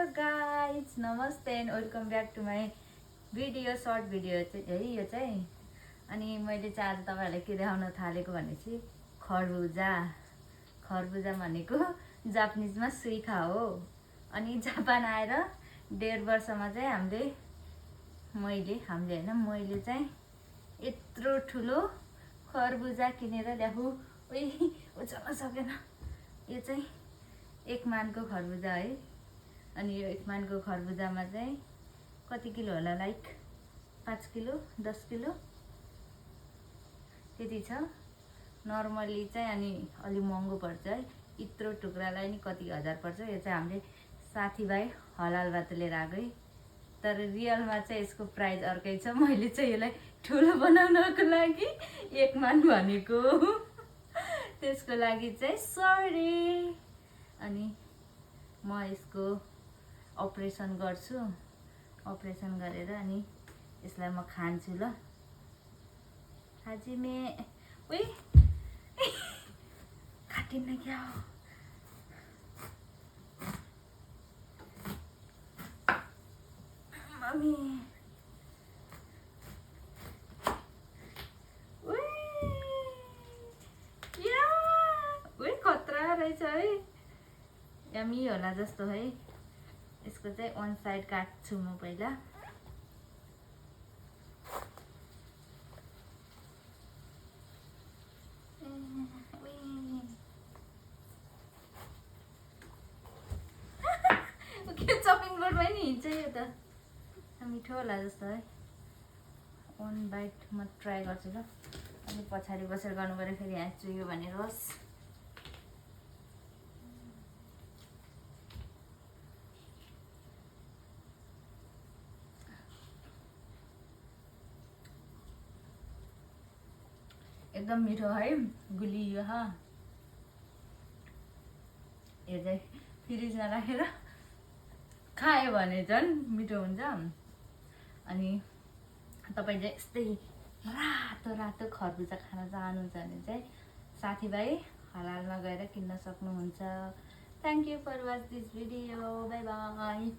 Guys नमस्ते and welcome back to my video short video चाहिँ है यो चाहिँ। अनि मैले चाहिँ आज तपाईँहरूलाई के देखाउन थालेको भनेपछि खरबुजा। खरबुजा भनेको जापानिजमा सुइखा हो। अनि जापान आएर 1.5 वर्षमा चाहिँ हामीले होइन चाहिँ यत्रो ठुलो खरबुजा किनेर ल्याएको। उचाल्न सकेन। यो चाहिँ 1 मानको खरबुजा है। अनि यो 1 मानको खरबुजामा चाहिँ कति किलो होला, लाइक 5 किलो 10 किलो त्यति छ नर्मली चाहिँ। अनि अलि महँगो पर्छ है, यत्रो टुक्रालाई नि कति हजार पर्छ। यो चाहिँ हामीले साथीभाइ हलालबाट लिएर आएको है। तर रियलमा चाहिँ यसको प्राइस अर्कै छ। मैले चाहिँ यसलाई ठुलो बनाउनको लागि 1 मान भनेको त्यसको लागि चाहिँ सरी। अनि म यसको अपरेसन गर्छु। अपरेसन गरेर अनि यसलाई म खान्छु ल। हाजिमे उही काटिन्न क्या हो। मम्मी खतरा रहेछ है। यमी होला जस्तो है। यसको चाहिँ 1 साइड काट्छु म पहिला। के चपिङ बोर्डमा नि हिँड्छ यो त। मिठो होला जस्तो है। 1 बाइट म ट्राई गर्छु ल। अनि पछाडि बसेर गर्नु पर्यो, फेरि यहाँ चुयो भने रस। एकदम मिठो है, गुलियो। यो चाहिँ फ्रिजमा राखेर खायो भने झन् मिठो हुन्छ। अनि तपाईँ चाहिँ यस्तै रातो रातो खरबुजा खान चाहनुहुन्छ भने चाहिँ साथीभाइ हलालमा गएर किन्न सक्नुहुन्छ। Thank you for watch this video. Bye by.